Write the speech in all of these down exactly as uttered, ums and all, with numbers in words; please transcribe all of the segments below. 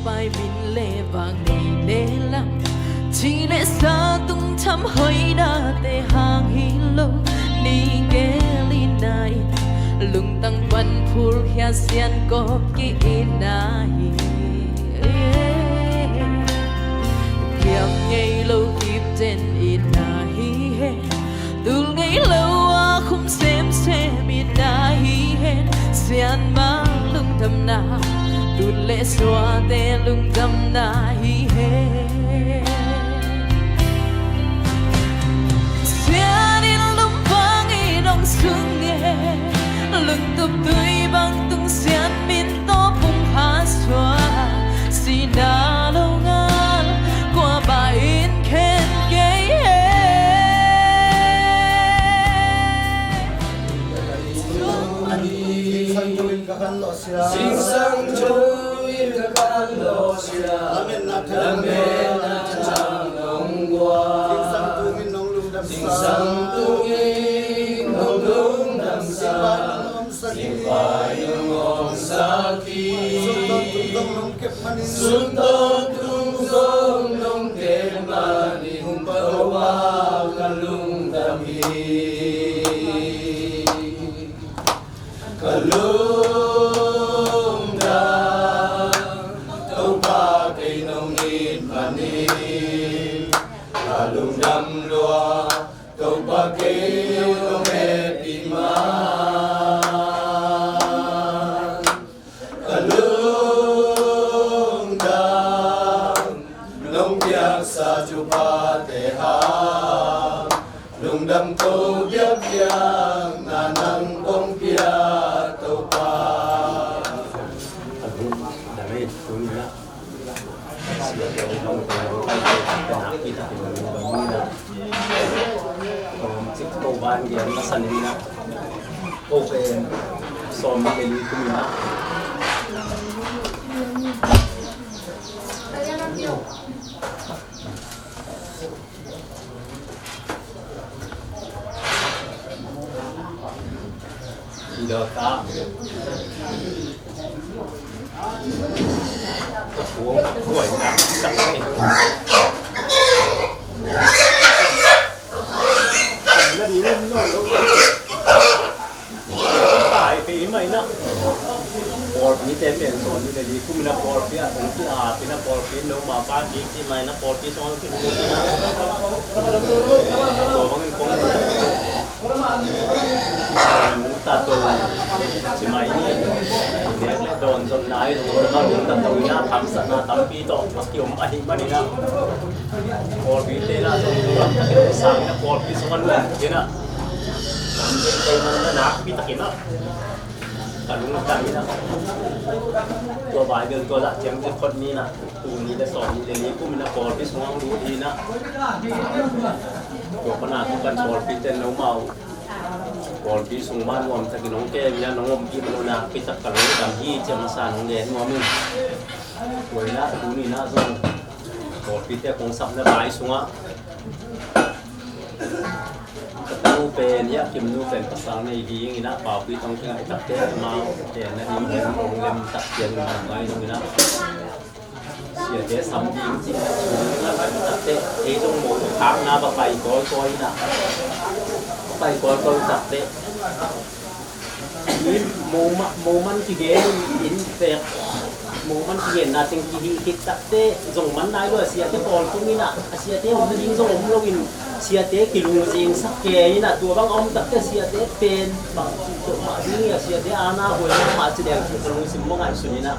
Pai min le vang nei le lam, ci le sa tung tham hoih nate hang hi lo. Ni gel i na hi, lungtang pan phul khia sian kop ki i na hi. Kiam ngei lo kip ten i na hi he. Tul ngei lo a khum semsem i na hi hen. Sian mang lungdamna, tul le suate lungdamna hi hen. Sian in lungpang in hong sung e, lungtup tui bang tung sian min tawh pung kha suak. Sihna lo ngal, kuamah in khen kei e. Zingsang thu in ka kan lawh sia. Zingsang thu in ka kan lawh sia. Lametna thang, lametna thang nong guan. Zingsang thu in nong lungdam sa. Zingsang thu in nong lungdam sa. Sivai nong om sak hi. Sivai nong om sak hi. Sun tawntung zong nong kep manin. Sun tawntung zong nong kep manin. Topa ka lungdam hi. Ka lungdam, Topa kei nong it manin. Ka lungdam lua, Topa kei nong hehpih man. Ka lungdam, nong piaksa thuphate hang. Lungdam ko biakpiakna nang kong pia Topa. Pawlpi te pen sawn ni le li kum ina pawlpi a, kum ki a pi na pawlpi no ma pa ki ki mai na pawlpi sawn ki kum ina. Sawn bang in kong ta to si mai ni. Nek le dawn zon nai lo ma lung ta to ina kamsatna tampi tawh a ki om ahi man ina. Pawlpi te na sawn tu lam ta ki sang ina pawlpi sawn lam ki na. Te man na nak pi ta ki na. Ka lungdam hi na. Tua Bible tua zah ciang kikhot ni na. Tuni le sawm ni le ni kum na pawlpi sungah hong lut hi na. Tua pana tu pan pawlpi ten no mau. Pawlpi sung ma nuam takin hong kem hi na, nong om kik ma lo nakpi tak ka lungdam hi ci a masa nong gen nuam hi. Tua hi na tuni na zong pawlpi te kong sapna vai sungah Ka tanu pen, hi a Kim nu pen pasal nei ding ina, Paupi tong kingai takte, amau pen na ding pen ong lem tak pian ina, ngai dong ina. Siate sam ding cih na sung ina, ngai takte, ei zong mo khakna va pai kawl kawl ina. Va pai kawl kawl takte. Moment kigen in pek, moment kigenna teng kihih khit takte zong man nai lo a, siate pawl tung in a, a siate om nading zong om lo in, siate kilungzingsak kei in a, tua bang a om takte siate pen bang cih tawh mah ding hi a, siate ana huai mah ci deng cih ka lungsim maw ngaihsun in a.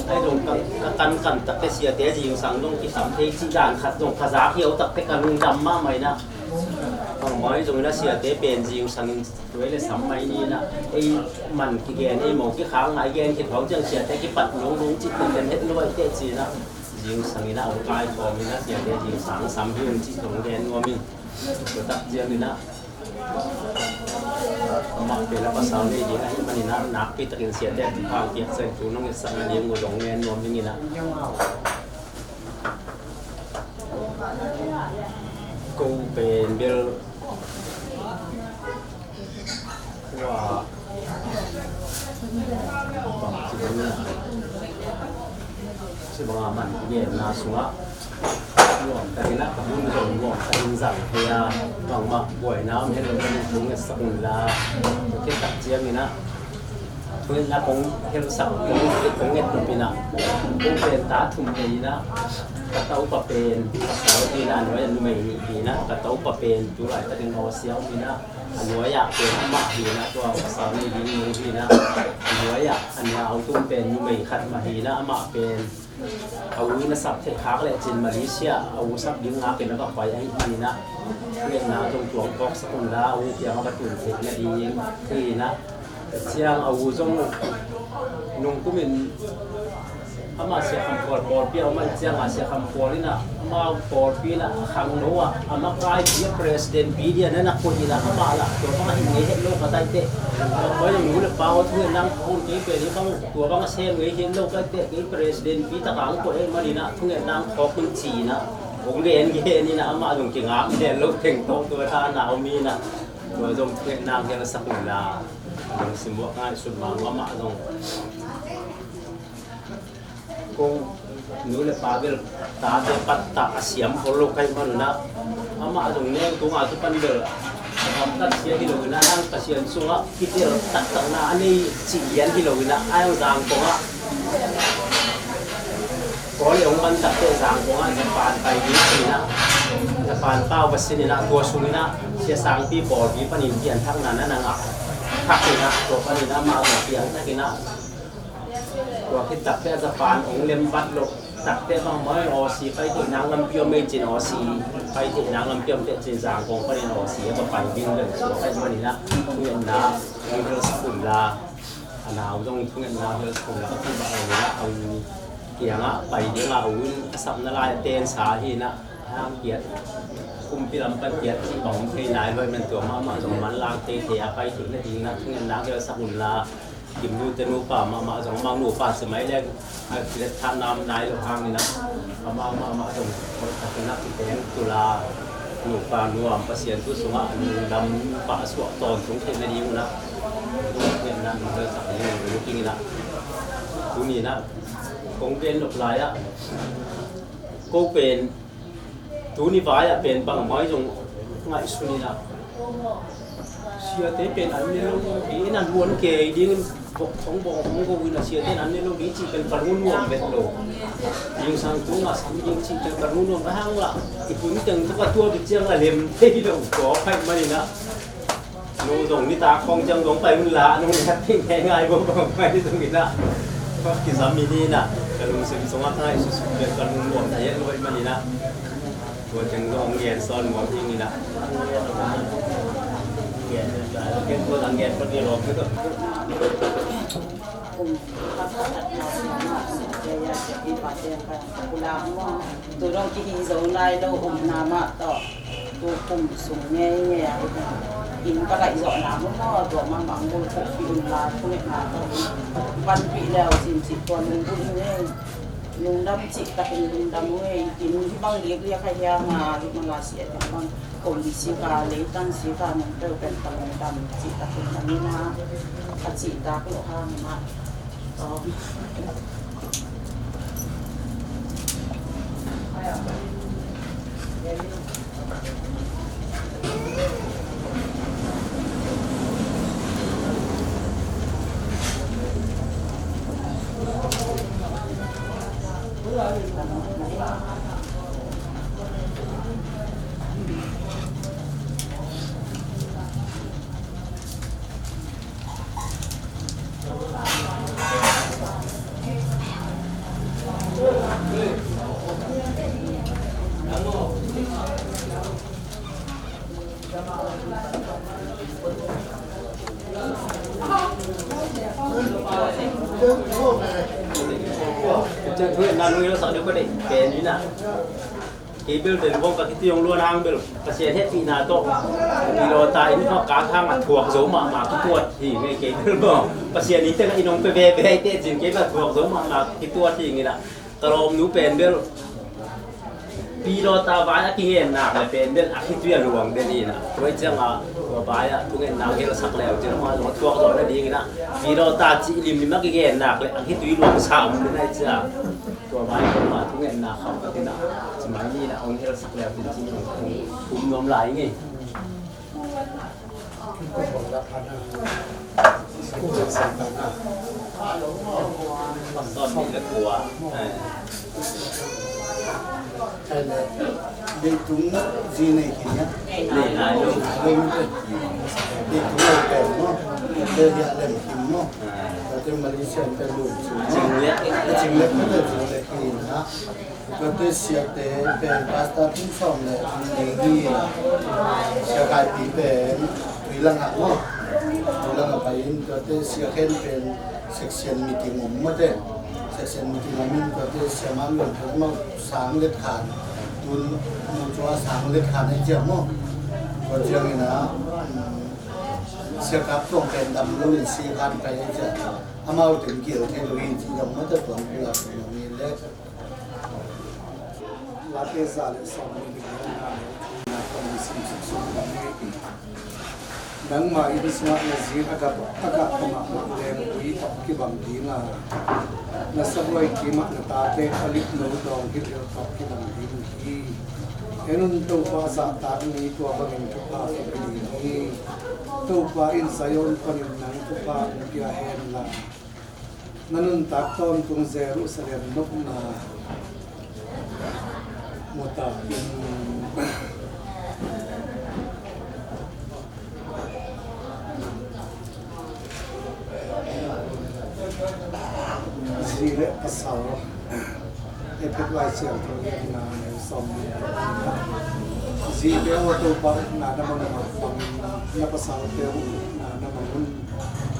Ai zong ka, ka kankan takte siate zingsang zong kisam thei cih dan khat zong ka zak hiau takte ka lungdam mahmah in a. Bangmah hi zong in a siate pen zingsang in Tua le sam mai ni na, ei man kigen, ei mo kikhak ngai gen khit hong ciang siate kipat lungdung cih tenten het luai teh ci na. Zingsang in a hong kaikhawm in a siate zingsang sam hi ung cih hong gen nuam in. Tua tak ciang in a, amah pen a pasal nei ding ahih manin a, nakpi takin siate a kiphang piak ciang thu nong etsak nading uh zong gen nuam ding in a. Ko pen bel Tua bang ci ding na. Banga man genna sungah nuam takin ah ka hun zong nuam takin zang thei a, bangmah buaina om hen lo, ka lungthu ngetsak unla. Tua khit tak ciangin ah thu ngetna kong helsak, kong, kong nget nop in ah, kong pen ta thum nei in ah, ka taupa pen pasal hi in ah, a nuai ah numei nih hi in ah, ka taupa pen tu laitakin Aussie ah om in ah, a nuai ah pen amah hi in ah, tua pasal nei ding nu hi in ah, a nuai ah a nau tum pen numei khat mah hi in ah, amah pen a u in a sap theih khak lecin Malaysia a u sap ding ngakin a va pai ahih manin ah, ngetna zong tuang phawksak unla, a u kiangah va tun theih nading hi in ah. Ciang a u zong nungkumin amah Sia Kham Phual pawlpi a om ahih ciangah Sia Kham Phual in ah, amau pawlpi in ah a khangno ah a makaipi a president pi dia na nak koih in ah, amah lah tua bang a hih ngei het lo ka taiteh. Tua bang nu le pa aw thu ngen nang phone kei pen hi bang tua bang a sem ngei hi lo ka teh, kei president pi tak ang ko e manin ah thu ngen nang khawk un ci in ah, hong gen gen in ah, amah zong kingam lian lo teng tawh tua ta na om in ah, tua zong thu ngen nang helsak unla, zong simuak ngaihsut mahmah, amah zong kong nu le pa bel tate pattah a siam khol lo ka hih manun ah, amah zong neng tunga kipan bel a gamtat sia hi lo in ah, nang Pasian sungah kitel taktakna a nei cih lian hi lo in ah, a zong Zangkong ah Kawl i hong man takteh Zangkong ah Japan pai ding ci in ah, Japan pau va sin in ah, tua sung in ah Sia Sangpi pawlpi panin pianthakna na na ngah thak in ah, tua panin ah amah zong piangthak in ah, tua khit takteh Japan hong lembat loh takteh bangmah in Aussie pai theih nang lampi om ei cin, Aussie pai theih nang lampi om teh cin, Zangkong panin Aussie a va pai ding bel suak ahih manin ah, thu ngetna hong helsak unla, a nau zong thu ngetna hong helsak unla ka cih bang a, a u kiangah pai ding a, a u in a sapna lai a tensa hi in ah, hang kiat, kumpi lam pan kiat cih bang om thei nai lo ahih man tua mahmah zong manlang teitei a pai theih nading in ah thu ngetna hong helsak unla, Kim nu te nupa mahmah zong, amau nupa ci mai leng a kilet tha nam nai lo hangin ah, amau mahmah zong hoih takin ah kiteng tul a, nupa nuam, Pasian thu sungah lungdam, pahsuah tawntung theih nading un ah thu ngetna hong helsak ding uh lungkim in ah, tuni in ah kong gen nop lai ah, ko pen tuni vai ah pen bangmah zong ngaihsun in ah, siate pen an ne lo ding, an huan kei ding, bok thong bok hong go in ah, siate an ne lo ding cih pen ka lungnuam vet lo. Zingsang tungah sam ding cih pen ka lungnuam, a hang lah i hun teng tawh ka tuak i ciang a lem thei lo, kawk haih man in ah. Nu zong nitak khong ciang zong pai unla, nong nitak thei ngeingai bang bang pai zong in ah, kizam in in ah, ka lungsim sungah ka ngaihsutsut pen ka lungnuam thei lo ahih man in ah, tua ciang zong gen sawn nuam ding in ah. Kum khat khat na, tu dong kihi zo nai lo umna mah tawh, tu kum sung ngeingei a, inn ka laih zawhna mun maw, tua mahmah hong bulphuhpih unla, thu ngetna tawh panpih leu cin cih tua lungdam hi. Lungdam cih takin lungdam hi. Inn hih bang likliak a hiam a, hih bang a siate bang, kong sik a, leitang sik a, nong peuh pen ka lungdam cih takin lungdam hi na, a cihtak loh hang hi na. Kei bel pen bawng ka kituat hong luan hang bel Pasian hehpihna tawh, i lawta inn khawng kang hang a thuak zo mahmah kituat hi ngei kei bel bawng. Pasian in teng a inn hong pia veve hi teh cin kei bel a thuak zo mahmah kituat hi ngei na. Ka lawmnu pen bel Pilawta vai a kigen nak le pen bel a khitui a luang den hi na. Tua ciangin tua vai a thungetna hong helsak leu cin amah zong a thuak zawh nadingin a pilawta cih limlim a kigen nak le a khitui luang sa om den a i cia. Tua vai a thungetna kham ka tin a ci mai ni na hong helsak leu cin cin hong kum nuam lai ing ei. Leitung zi nei khin hiam? Leitung lei pen maw? Tua hiah lem khin maw? Tua te Malaysia te lum cing maw? Cing lek maw? Cing lek khin hiam? Tuate siate pen pastor kum sawm le kum nih hi. Sia Kaipi pen Tuilang ah maw, Tuilang ah pai in, tuate sia khen pen section meeting om mawte. Section meeting om in tuate sia man luan pen maw sang let khan, tun mu cua sang let khan ai cia maw. Tua ciangin a, um, sia kap tuang pen dam lo in si khan pai ai cia. Amau ten kial thei lo hi ci dong mawte tuang pula tuang ni le. Late za le sawm le nih le nga le thumna tawh mi sim suk suk lam hi. Nangma inn sungah na zi a gah, a gah pha mahmah lengpui tawh kibang ding a, na sabuai kim ah na tate a lipno dawng hilhhilh tawh kibang ding hi. En un, Topa zahtak ni tua bangin thupha hong pia ding hi. Topa in Zion panin nang thupha hong pia hen la, na nuntak tawntung Jerusalem nopna mu ta in. Zi le pasal. Efesa Lai Siangtho lian nga le sawm nih. Zite aw, Topa ukna na mang mah bangin na pasalte ukna na mang un.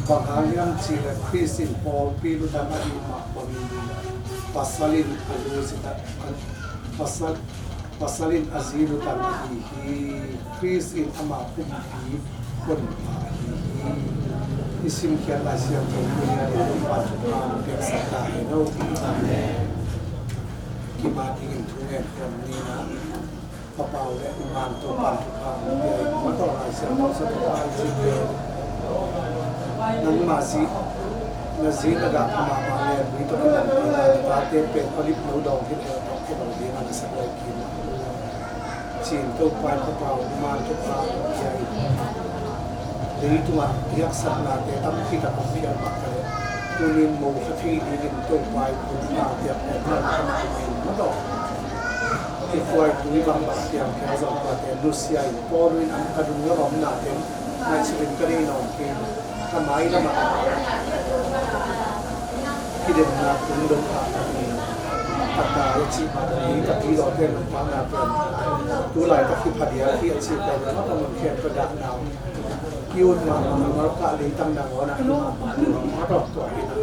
Bang hang hiam cih leh Khrist in pawlpi lutang a hih mah bangin pasal in a lu zita, pasal, pasal in a zi lutang a hi hi. Khrist in amah kumpi honpa ahi hi. I simkhiat Lai Siangtho tuni a ding Topa thupha hong piaksak ta hen aw. Amen. Kimat dingin thu ngen khawm ni na. Papau le Uman Topa thupha hong pia in, mataw Lai Siangtho sa Topa hong zin pia in. Nangma zi, na zi na gah pha mahmah lengpui tawh kibang ding a, na tate pen a lipno dawng hilhhilh tawh kibang ding a, na sabuai kim ah. Cin Topa in Papau Uman Topa hong pia in. Leitungah i haksatnate tampi tak hong piak mah ka leh, tunin mo kha thei dingin Topa in hong pia piak pen man ka mah in, mataw. Kikuai tui bangbang piang khia zong tuate nusia in, Paul in an ka dung lam omnate ngaihsut in ka nei nawm kei. Ka mai lamah kidemna tung dong ah ka nei. Ka ta a cih mah bangin ka pi lawte nuntakna pen tu laitak hi pha dia hi a cih pen mah ka mun khen ka dahna. Ki-ut mahmah a, Malkah leitang nangawnah hi mahmah, tua mah tawh tua hi na.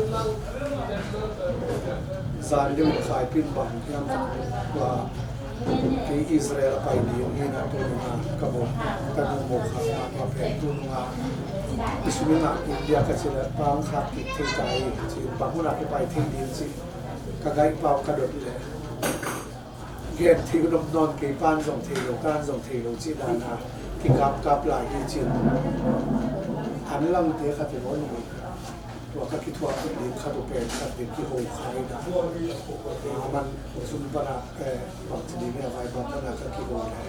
Zan deuh in Khaipin bang hiam tua kei Israel a pai ding hi na, tu nunga ka mu, ka nu mu kha mah tua pen tu nunga i sum i ngah India ka ci leh pang khak kik thei ta hi ci, bang hunah kipai thei ding ci ka gaih pau ka dot leh. Gen thei uh nop nawn kei, pan zong thei lo, kan zong thei lo cih dan a kikapkap lai hi cin. An langte khat in aw, tua ka kithuah ding khat uh pen khat ding kiho khai dah. A man zum panah, eh, bangci ding a vai bang panah ka kiho le.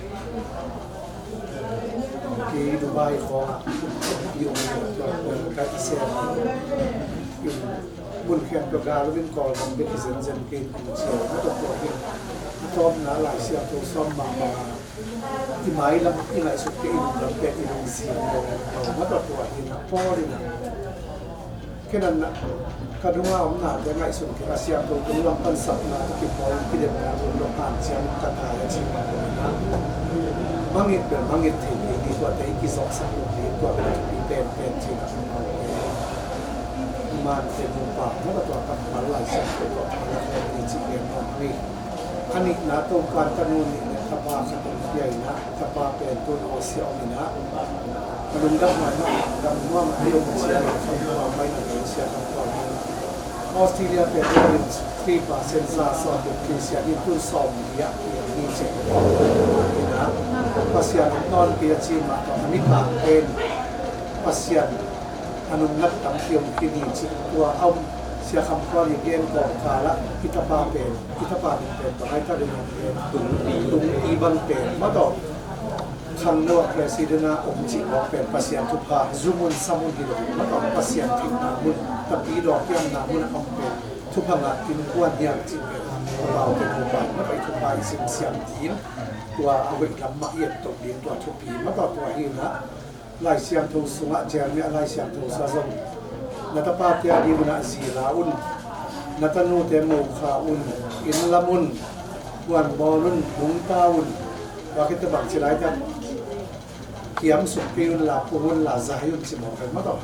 Kei Dubai khawngah i om tua ka i sem. Mun khen tua gal lo in Kawlgam bek hi zenzen kei in kum cia na tua tua hi. A tawpna Lai Siangtho sawm mahmah a, i mailam i ngaihsut kei, i lunglam pen i lungsim lo lo na tua tua hi na Paul in a. Kei nan na ka dunga omnate ngaihsun kei a, Siangtho tung lam pan sapna a kipawl kidemna tung lo hanciam ka tai a ci mah tua na. Mangit bel mangit thei kei ni, tuate i kizawhsak lo ni, tua bel thupi penpen ci na. Mante nupa na ka tua kammal Lai Siangtho tua phala khawm ni ci pen nuam ni. A nihna Topa'n ka nu nih le ka pa khat hong pia in ah, ka pa pen tu-in Aussie ah om in ah, ka lungdam ngai mah, dam nuam a, hei hong cia leh ka pa mai na ka sia ka pa mai na. Australia pen three percent za sawt in Christian in tun sawm li ah kiang ni ci. Ina Pasian hong nawn kei a ci mah tawh a mi kang pen Pasian a nungngat tampi om khin hi ci. Tua a om Sia Kham Khual i gen kawmkal ah i tapa pen, i tapa pen bang ai ta ding a pen tung, tung i bang pen mah tawh khangno ah president a om cih mawk pen Pasian thupha zu mun sa mun hi lo, mah tawh Pasian theihna mun, tapi dawk kiamna mun a om pen thupha ngah innkuan hiam cih pen a pau pen thupha, mah tawh i thupha i sim siam ding, tua a hoih lam mah i et to ding, tua thupi mah tawh tua hi na. Lai Siangtho sungah, Jeremiah Lai Siangtho sungah zong na tapate a ding un ah zi la un, na tanute mo kha un, inn lam un, puan bawl un, lungta un, tua khit teh bang ci lai ta, kiam suk kei un la, pung un la, zai un ci mawk pen mah tawh.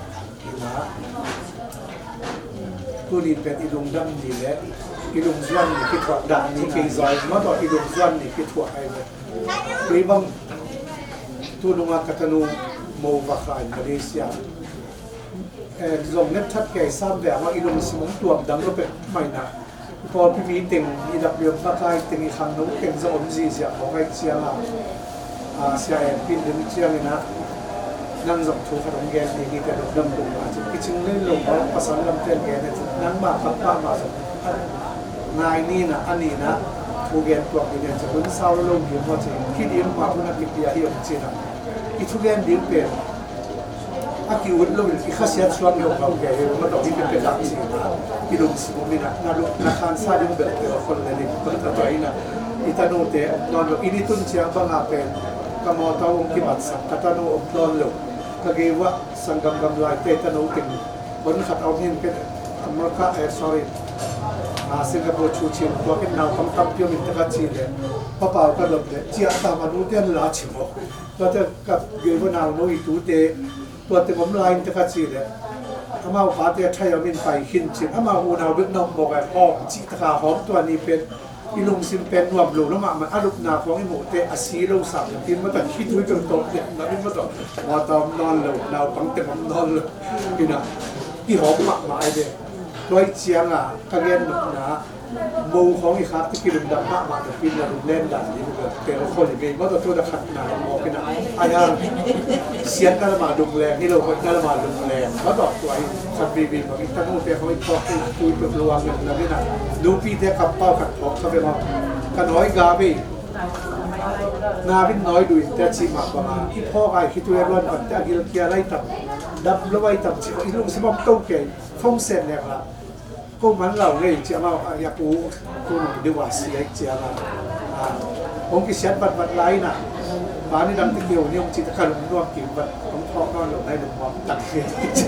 Ina tuni pen i lungdam ni le i lungzuan ni kithuah dah ni kei zaw mah tawh, i lungzuan ni kithuah ai le. Kei bang tunung a ka tanu mo va kha in Malaysia. Eh, zong net that kei sam ve a, i lungsim hong tuam dang lo pek mai na. I pawlpi mi teng, i dap liam pakai teng, i khangno teng zong om zizia mawk ai ciang a. A, Sia En Pin ding ciang ina, nang zong thu khat hong gen ni, ni te lungdam tung a ci. Kicing lei lo mawk pasal lam ten gen a ci. Nang mah kap pah mah zong ngai ni na, a ni na, thu gen tuak ni den ci, hun sau lo lo ni maw ci, kidim mah hun a kipia hi om ci na. I thu gen ding pen a ki-ut lo in i khasiat suak lo ngam kei hi lo, mah tawh hi pepet dak ci na. I lungsim om ina, na lung, na khansa ding bel tel khol le ni, mah tawh tua ina. I tanute om nawn lo, i ni tun ciang bang a pen ka mawtaw hong kimatsak, ka tanu om nawn lo, ka gei uah sanggam gam laite tanu teng hon khat a om hi pen, America, eh, sorry, ah, Singapore chu chin, tua pen naupang tampi om in te ka ci le, papau ka dot le, ciah ta ma nu ten la ci mawk. Tua te ka gei uah nau no i tute, tua teng om lai in te ka ci le, amau pate a thai om in pai khin cin, amau unau bek na om mawk a, hawm cih taka hawm tua ni pen, i lungsim pen nuam lo na mahmah, a lupna khawng i muhte a si lo sam na tin mah tawh, khitui peuh tawh lian na in mah tawh, mawtaw om nawn lo, naupang teng om nawn lo. Ina i hawm mahmah ai ve. Tua i cianga ka gen nopna, mo khawng i khak te kilungdam mahmah na pin na lunglen dan ding lo. Tel khol i ngei mah tawh, tua da khatna mawk ina, ai hang siatna lama lungleng hi lo, hoihna lama lungleng mah tawh tua hi. Khat vivi bang i tanute khawng i thawk i tui peuh luang ina, numite kampau khat thawk kha ve maw. Ka nawi ga vei, na vin nawi duh in te a cih mah banga i phawk ai khitui a ruan pan te a gilkial ai tam, dam lo ai tam cih i lungsim om to kei. Phone sen lek la ko man lau ngei ci amau a, ya pu, ko nong diwa si ai ci a la. A, hong kisiat vatvat lai na. Ba ni dang te keu ni hong ci ta ka lungnuam kim vat. Hong thawk nawn lo nai lungnuam tak hi ci.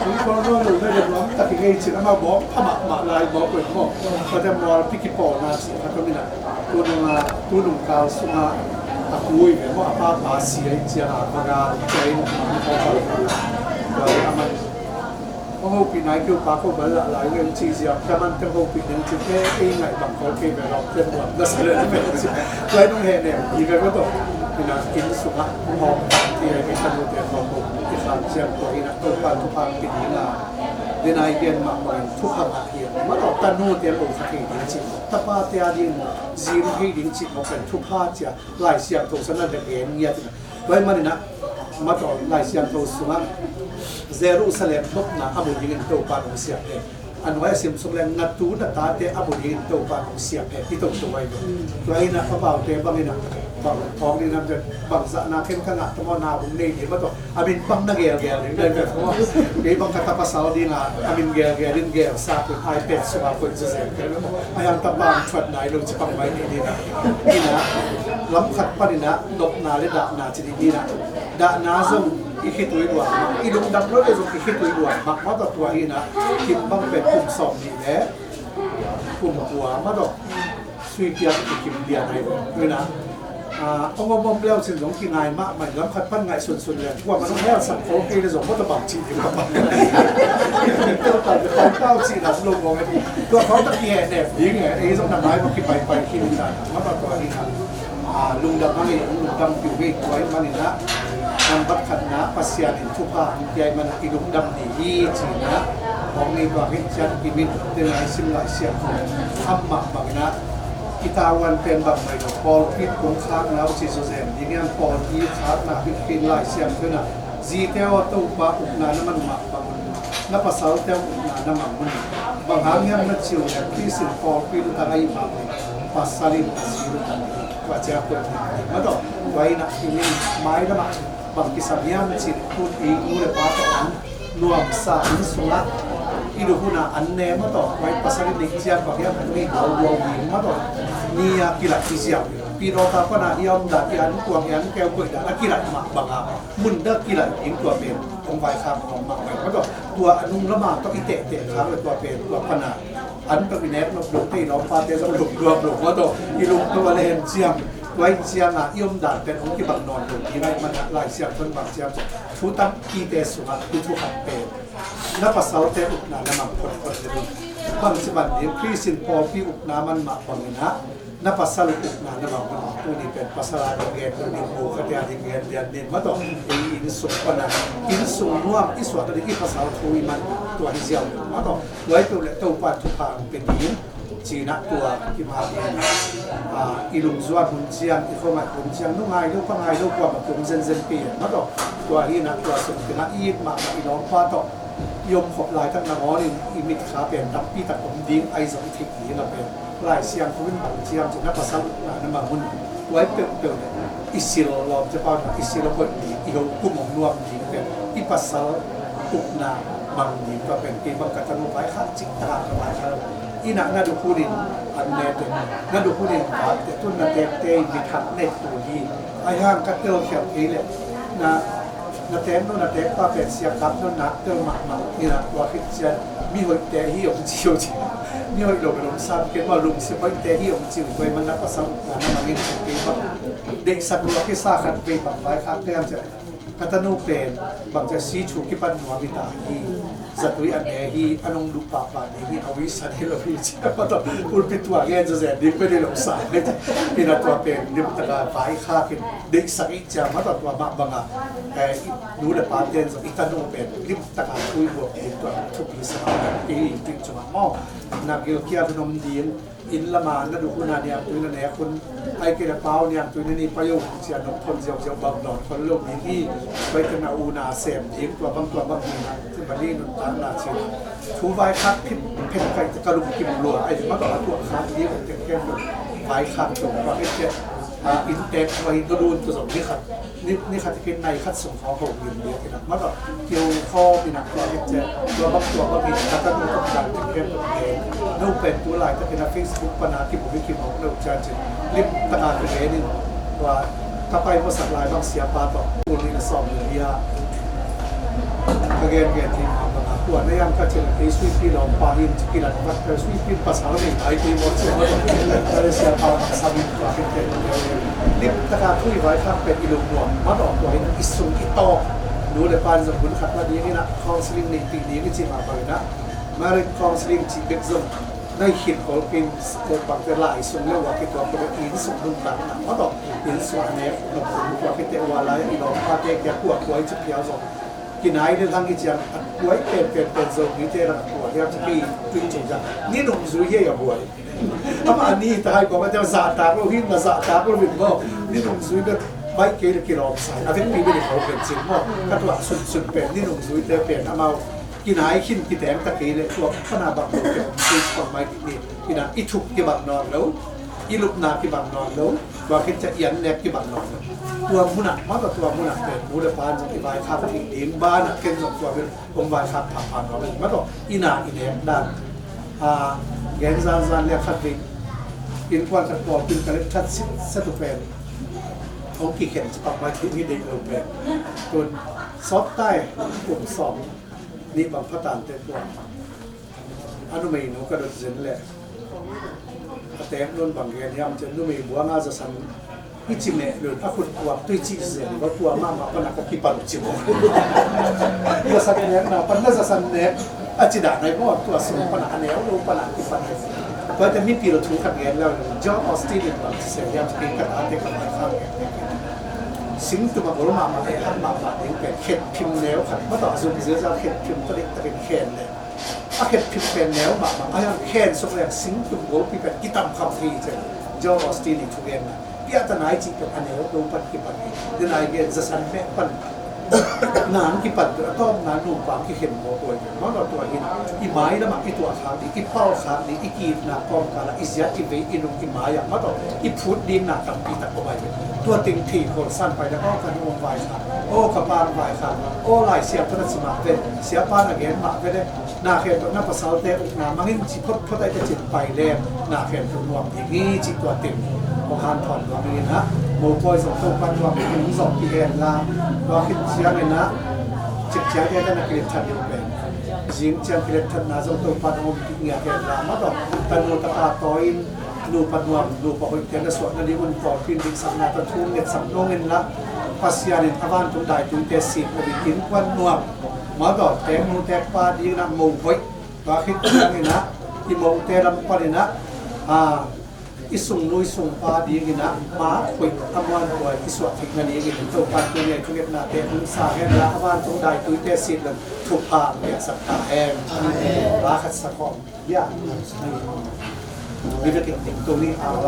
Hong thawk nawn lo nai lungnuam tak hi ngei ci amau bawk pha mahmah lai bawk pen maw. Ka te mual pi kipawlna ci kha tawm ina. Tunung a, tunung kal sunga a kui ve maw, a papa si ai ci a la, a ga ci ai maw, a man. Hong hopih nai kei uh pa ko bal lah lai uh en ci zia, ka man teng hopih neng ci te, ei ngaih bang khol kei ve lawm ten nuam na sa le na pen ci. Tua i nung heh nem hi ve ko tawh. Ina inn sungah hong hawm ti ai mi tanute hawm uh i khan ciang tua ina Topa thupha pin ina. Dena i gen mahmah in thupha ngah hi a. Mah tawh tanute lo kha thei ding ci. Tapate a ding zing thei ding ci mawk pen thupha cia. Lai Siangtho sungah na gen ngiat ina. Tua ahih manin ah, mah tawh Lai Siangtho sungah Jerusalem nopna a mu dingin Topa nong siam hen. A nuai a sim suk leng na tu na tate a mu dingin Topa nong siam hen. I to to ai lo. Tua hi na, papaute bangin ah, bang thawng ding nam zen, bang zahna ken ka ngah ta maw, na hong nei ding mah tawh. A min bang na gelgel ding, dai bek maw. Kei bang ka ta pasal ding a, a min gelgel ding gelsa kun, iPad sungah kun zezen kei maw. A hiang ta bang thuat nai lo ci bang mai ni ding a. Ina, lam khat pan ina, nopna le dahna ci ding ina. Dahna zong i khitui luang mah, i lungdam lo le zong i khitui luang mah, mah tawh tua ina. Kim bang pen kum sawm nih le kum kua mah tawh. Sui piak i kim lian ai ve. Ina, ah, hong om om leu cin zong kingai mahmah in, lam khat pan ngaihsunsun leng kuamah nong helsak khol kei le zong mawtaw bang cih ding a pan. Tel tal te khol tau cih lam lo mawng e. Tua khol tak kihehnem ding e. Ei zong na ngai mah kipaipai khin ta. Mah tawh tua hi kha. Ah, lungdam hang ei, lungdam piu ngei tua ahih manin ah. Nambat khatna Pasian in thupha hong pia ahih manin ah i lungdam ni hi ci-in ah. Hong nei tua khit ciang i mit teng a i sim Lai Siangtho amah bangin ah i tavuan pen bang mai lo, pawlpi kong khakna uh ci zaw zen ding hiam, pawlpi khakna hi khin Lai Siangtho in ah, zite aw, Topa ukna na man mah bang un, na pasalte ukna na mang un. Bang hang hiam na ci uh leh Khrist in pawlpi lutang ahih mah bangin pasal in a zi lutang hi. Tua ciang tua hi mah tawh, tua in ah i min mailam ah bang kisam hiam cih leh, tun i nu le pa tawh an nuamsa inn sungah i luk hun a an ne mah tawh, tua i pasal in ning ciang bang hiam an nei duauduau ding mah tawh, ni a kilat hi ziau. Pilawta pan a i a om dan, i an kuang, i an keu koih dan a kilat mah bang a, mun dang kilat ding tua pen hong vaikhak nuam mah bang mah tawh, tua a nung lam a tawh i tehteh khak leh tua pen tua pan a an tawh i nek nop lo, tei lawmpate zong luk duam lo mah tawh, i lungto a len ciang, tua in ciang a i om dan pen hong kibang nawn lo ding ahih man a, Lai Siangtho in bang ci hiam cih leh, thu tampite sungah hih thu khat pen, na pasalte ukna na mang photphot le ding. Bang ci ban ding, Khrist in pawlpi ukna man mah bangin ah, na pasal ukna na mang un. Tuni pen pasal a ding gen lo ding, bu khat a ding gen lian ding mah tawh, ei inn sung pan a, inn sung nuam i suah nading i pasal thu i man, tua hi ziau mah tawh. Tua hi peuh leh Topa thupha hong pia ding ci-in ah, tua hi mah ding. Ah, i lungzuan hun ciang, i khuangaih hun ciang, nu ngai lo, pa ngai lo, kuamah ki om zenzen kei mah tawh. Tua hi in ah, tua sung teng ah i it mahmah i lawmpa tawh i omkhop laitak nangawn in i mitkha pen tampi tak om ding ahi zong i theih ding a pen, Lai Siangtho in bang ci hiam cih leh, na pasal ukna na mang un. Tua hi peuhpeuh leh i sil, lawmte pau in ah i sil a hoih ding, i ho kum hong nuam ding pen i pasal ukna mang ding. Tua pen kei bang ka tanu vaikhak cik tak a ka vaikhak. Inn ah na luk hun in an ne teh, na luk hun in vak teh, tun na tekte in mi thak nek tul hi. Ahi hang ka telkhialh kei leh, na, na tek nu na tekpa pen siakap nu nak tel mahmah. Inn ah tua khit ciang mi hoihte hi hong ci uh ci. Mi hoih lo pen hong sam kei maw, lungsim hoihte hi hong ci uh. Tua ahih man na pasal ukna na mang in, kei bang deihsak lua kisa khat vei bang vaikhak hiam cih leh, ka tanu pen bang ci a, si thu kipan nuam hi ta hi, zatui a ne hi, a nong duh pahpah ding hi, a uisan hi lo hi ci a, mah tawh pulpit tua gen zawzen ding pen hi lo sa hi. Inn ah tua pen limtak a vaikhak in deihsak i ci a, mah tawh tua mah bang a, eh, i nu le pate in zong i tanu pen limtak a thu i buak ding tua thupi sa a, i tui cungah maw, na gilkial hun om ding. Inn lam a na luk hun a niangtui na nek un, ahih kei leh pau niangtui na ni pai uh ci a, nong thon ziauziau bang dawn khol lo ding hi. Pai teh na u na sem ding, tua bang tua bang hi na, thimali nuntakna ci. Thu vaikhak phet phet pai teh ka lungkim lua, ahih mah tawh a tuah khak ding uh teng khempeuh vaikhak tung, tua khit teh, ah, inntek tua hi, na lun tua zong ni khat, ni, ni khat hi kei, nai khat sung khawng ho ngim ding hi na, mah tawh kiho khawm hi na, tua khit teh tua bang tua bang hi. Ka tanu tawh dan teng khempeuh gen, no pen tu laitakin a Facebook pan a kimu hi kimawk lo ciang cin, limtak a kigen in, tua ka pai mawsak lai bang siapa tawh kul nih na sawm nih hi a, ka gengen ding mah bang a, tua na hiam ka cih leh, kei Suipi lawmpa hi in ci, kilat vat ka, Suipi pasal nei nai kei maw ci a, ka le siapa pasal in tua khit teh limtak a thu i vaikhak pen i lungnuam mah tawh, tua hi in i sung i tawh, nu le pa in zong hun khat la ding in a, counseling neihpih ding i cih mah bang in a, marriage counseling cih bek zong na i khit khol kei in, eh, bangte lai sung le ua kituak tua inn sung nuntakna mah tawh, inn sung a nek nop sung tua khit teh ua lai i lawmpate kia kua kua i ci phial zong, kinai le hang i ciang a kuai pen pen pen Zomite lang a kua hiam ci kei tui cing ciang, ni nungzui hi a buai. Amah a ni ta hai kua mah ciang zahtak lo hi, na zahtak lo hi maw. Ni nungzui bek baih kei le kilawm sa hi. A vekpi bek i kho pen cin maw. Ka tuah sunsun pen ni nungzuite pen amau kinai khin kiteng ta kei leh tua pan a bang lo kei om kei bang mai kei ni. Inn ah i thup kibang nawn lo, i lupna kibang nawn lo, tua khit ciang i an nek kibang nawn lo. Tua mun ah mah tawh, tua mun ah pen nu le pa in zong i vaikhak theih ding ban ah ken zong tua bel hong vaikhak phapha nuam hi mah tawh. Inn ah i nek dan, ah, gen zanzan le khat vei innkuan khat pawlpi in ka let khat sitset uh pen, hong kikhen cipak mai khin hi deih lo pen, tun sawt tai, kum sawm nih bang pha tan teh tua a numeinu ka dot zen leh, a teek nun bang gen hiam cih leh, numei buang a zasan i ci meh lun, a khut puak tui cih zen, va tua mahmah pan a ka kipan uh ci maw. Zasan nekna pan na zasan nek a ci dan ai maw, tua sung pan a, a neu lo pan a kipan ai. Tua teh mipil thu khat gen leu, John Austin in bang ci hiam cih leh, ka tate ka mai khang, singtum a gol mahmah, eh, hat mahmah ding pen khetphim neu khat, mah tawh a zum ziazia khetphim tawh diktakin khen leh, A khet phit pen neu mahmah a, a khen suk leng singtum golpi pen kitam kham thei ci. Joel Osteen i thugenna piahta nai cih pen a neu no pan kipan hi. Denai gen zasan meh pan nang kipan tu a tawpna nupa kikhen mawk huai pen. Mah tawh tua hin i mai lamah i tuah khak ding, i pal khak ding, i kiitna kawmkalah i ziat i vei i nung i mai ah mah tawh i phut dingna tampi tak om ai pen. Tua teng thei khol san pai le aw ka nu vai khak, aw ka pa vai khak, aw Lai Siangtho na ci mah ve, Siapa na gen mah ve le. Na khempeuh na pasalte ukna mangin ci photphot ahi teh cin pai leng na khempeuh nuam ding hi cih tua teng hong hanthawn nuam ing in ah, mopawi zong Topa nuam ding hong zawhpih hen la, tua khit ciangin ah cikciangte tawh na kilet that ding pen zing ciang kilet thatna zong Topa hong ompih ngiat hen la, mah tawh tanu tapa tawi in nupa nuam, nupa hoihte na suah nadingun pawlpi in deihsakna tawh thu ngetsak dongin la, Pasian in a vantung daituite sik nading innkuan nuam, mah tawh teknu tekpa dingin ah mo hoih, tua khit ciangin ah i mote lam panin ah, a, i sungnu i sungpa dingin ah ma hoih a muanhuai i suah theih nadingin Topa tuni a i thungetnate hong sa hen la, a vantung daituite sik nading thupha piaksak ta hen. Amen. Ba khat sa khawm. Ya. Mi vekin ding tuni a.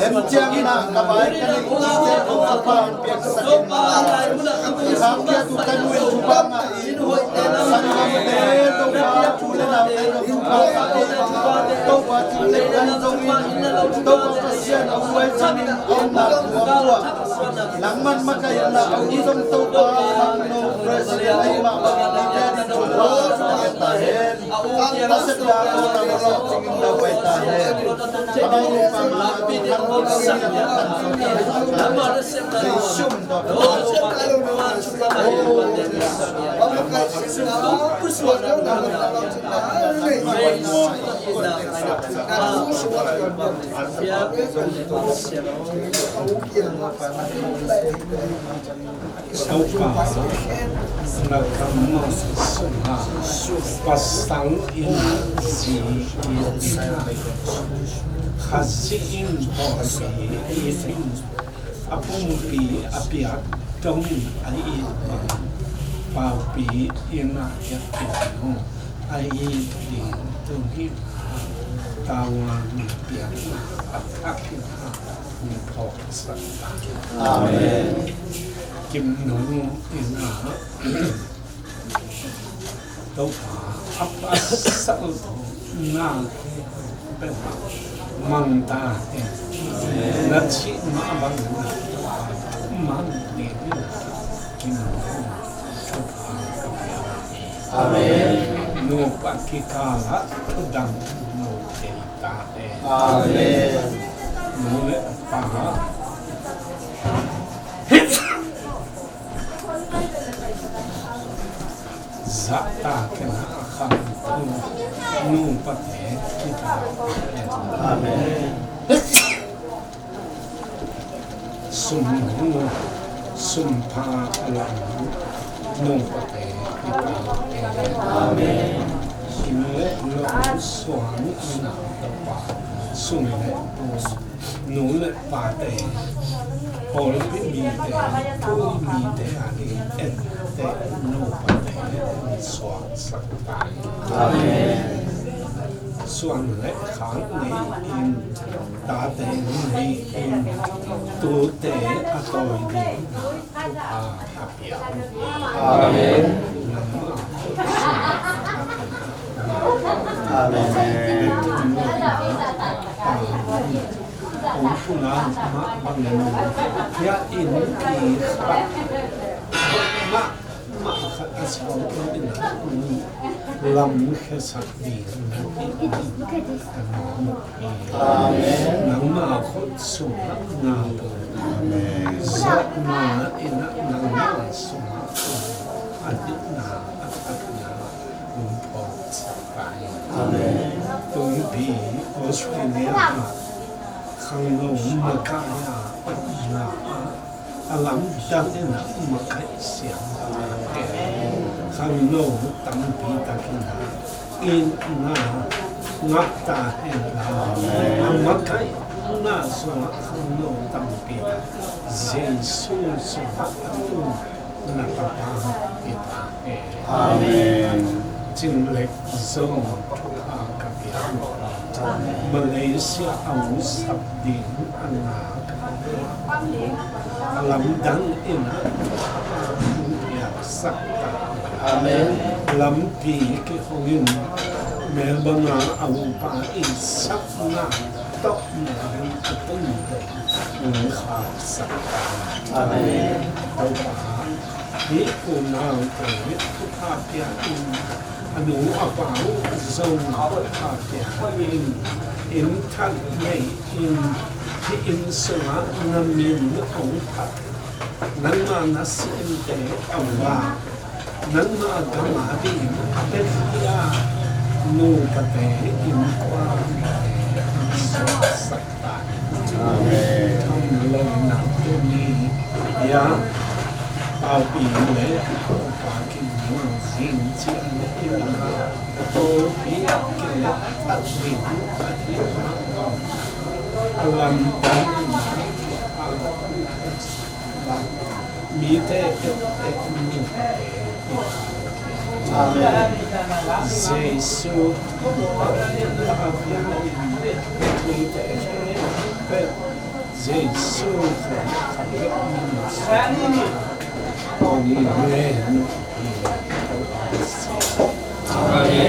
Dem ciangin ah ka bai ka neih cihte ko Topa hong piaksak in. Khangkhia tu ka nu in thupha ngah in, sanggamte Topa, u le naute zong thupha ngah in. Topa, cing le kai zong in, Topa Pasian a huai zong in, a omna tuamtuam nangman makaih inla, a u zong Topa, khangno president ahih mah bangin, mite ading thupha ngah ta hen. Ka sepna ko na lawh cingin na huai ta hen. Amau nupa mah a tung khang tung sing a tan sung ta hen. Jesu min tawh. Topa, na kam Moses sungah pasal in zi in, Khazih in pawlpi in, a pumpi a piak dongin a it bang, pawlpi in a piak dong a it ding tung hi. Tawa piakna a thak in a mi phawksak ta. Amen. Kim nung in a Topa, a pasal na pen mang ta hen. Na cih mah bang na mang ni. Kim nung Topa. Amen. Nupa kikal ah thudang no thei ta hen. Amen. Nu le pa zahtak in a khangto nupate kikal ah thudang. Amen. Sum, sumpha a lam nupate kipate. Amen. Sum le lo suang in a tapa, sum le lo nu le pate Pawlpi mite, tu mite a ding etteh nupate hong suaksak ta in. Amen. Suan le khak nei in, tate nei in, tute a tawi ding a thupha a pia. Amen. Nangmah khut sung a khat na. Amen. Hong pulak mah bangin hiah in i khat mahmah khat a suak lo in a hong lamkhiasak ding na hi in a nuam uh hi. Amen. Nangmah khut sungah na tung. Amen. Zawhna in a nangmah sungah tung. A dikna a takna hong phawksak ta in. Amen. Tumpi Australia ah khangno makaih a omna ah a lamdang in a makaih siam ta hen. Khangno tampi tak in a itna ngah ta hen la, a makaihna sungah khangno tampi tak Jesu sungah a tung na tapa hi ta hen. Amen. Cing Lek Zong thupha ka pia. Malaysia a hong sap ding a ngak a, lamdang in a hong piaksak ta. Amen. Lampi kihong in Melbourne a a upa in sapna tawh Mary a tun dong hong khaksak ta. Amen. Topa, hih unaute thupha pia in, a nu a pa uh zong thupha pia in, inn thak nei in, hih inn sungah na min hong phat, nangma nasemte a vak, nangma gam ading a biakhia nupate innkuan suaksak ta in. Amen. Tham lo nak tuni, ya, Paupi le Paupa Kim Yong Zing ciang in a, Paupi a kilet a ding a ding a lamdang in a, mite et et mi. Amen. Jesu, Jesu, Amen.